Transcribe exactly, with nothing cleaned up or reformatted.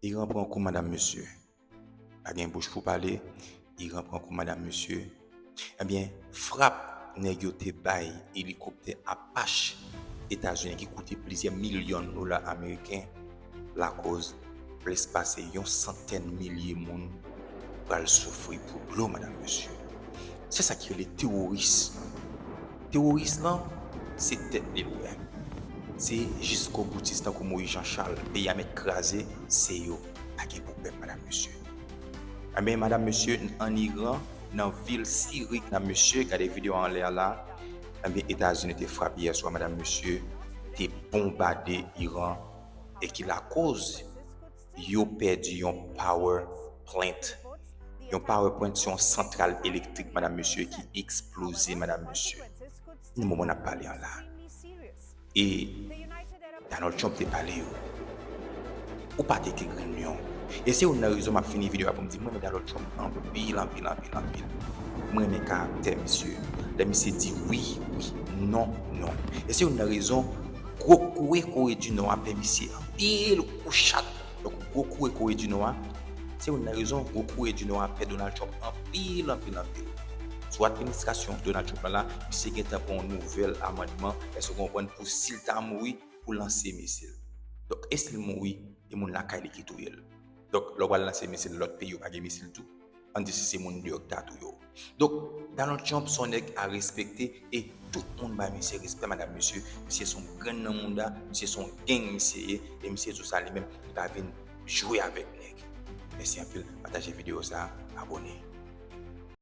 Iran pran kou, madanm, mesye. Pa gen bouch pou pale. Iran pran kou, madanm, mesye. Ebyen, frap nèg yo te bay elikoptè Apache Etazini ki koute plizyè milyon dola ameriken lakoz plis pase yon santèn milye moun pral soufri pou dlo, madanm, mesye. Se sa ki rele teworis. Teworis lan, se tèt li l wè. Se jiskoboutis tankou Moyiz Jan Chal, peyi a mèt kraze, se yo. Pa gen pou pèp, madanm, mesye. Ebyen, madanm, mesye, ann Iran, nan vil Sirik, madanm, mesye, gade videyo a anlè a la. Ebyen, Etazini te frape yè swa, madanm, mesye, te bonbade Iran, e ki lakoz yo pèdi yon power plant. Yon power plant se yon santral elektrik, madanm, mesye, ki eksploze, madanm, mesye. Nan moman n ap pale an la. E Donald Trump te pale yo. Ou pa teke grenn lion. E se youn nan rezon m ap fini videyo a pou m di, mwen renmen Donald Trump anpil, anpil, anpil, anpil. Mwen renmen karaktè misye. Lè misye di wi, wi, non, non. E se youn nan rezon gwo koure Kore di Nò a pè misye anpil kou chat. Donk, gwo koure Kore di Nò a, se youn nan rezon gwo koure di Nò a pè Donald Trump anpil, anpil, anpil. Sou administrasyon Donald Trump la, la, misye gentan pran yon nouvèl amandman, èske w konprann, pou si l ta mouri, pou lanse misil. Donk, e si l mouri, e moun lakay li ki touye l. Donk, lè w pral lanse misil, lòt peyi yo pa gen misil tou. Ann di si se moun deyò ki ta touye w. Donk, Donald Trump se yon nèg a respekte e tout moun bay misye respè, madanm, mesye. Misye se yon grenn nan mouda, misye se yon gang misye ye, e misye di w sa li menm, li pa vin jwe avèk nèg. Mèsi anpil, pataje videyo sa, abòne.